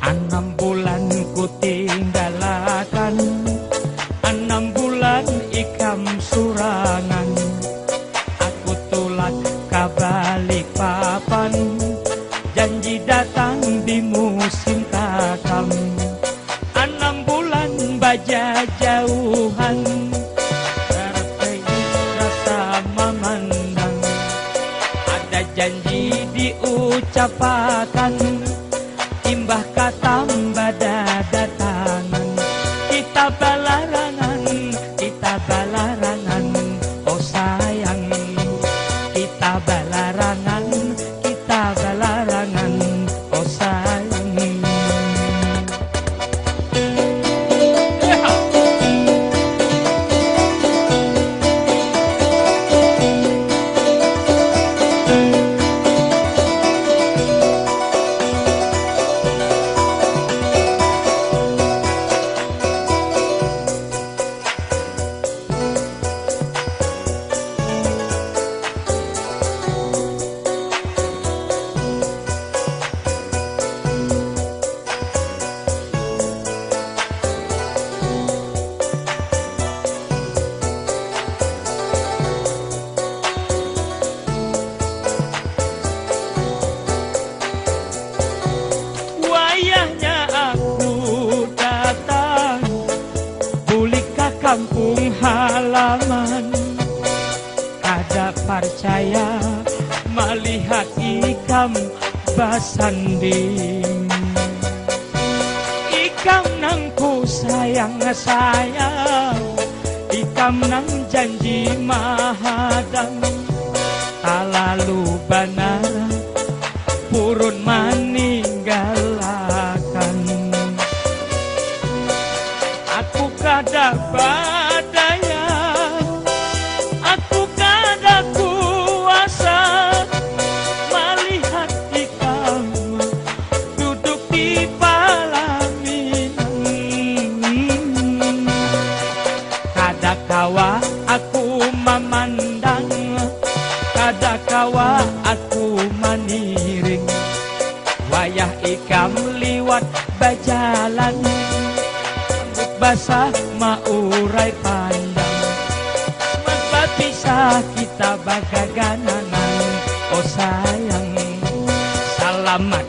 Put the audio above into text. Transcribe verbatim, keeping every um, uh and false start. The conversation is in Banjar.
Anam bulan ku tinggalakan, anam bulan ikam surangan. Aku tulak ka Balikpapan, janji datang di musim takam. Anam bulan bajajauhan, terpejik rasa mamandang. Ada janji diucapakan, imbah katam badadatangan. Kita balarangan, kita balarangan, oh sayang. Kita balarangan, kita balarangan, oh sayang. Wayahnya aku datang, bulik ka kampung halaman. Kada parcaya malihat ikam basanding. Ikam nang ku sayang-sayang, ikam nang janji mahadang. Talalu banar purun maninggalakan. Aku kada badaya, aku kada kuasa malihat ikam duduk di palaminan. Kada kawa aku mamandang, kada kawa aku maniring. Wayah ikam liwat bajalan, rambut basah maurai pandang. Semat bapisah kita bagaganangan, oh sayang. Salamat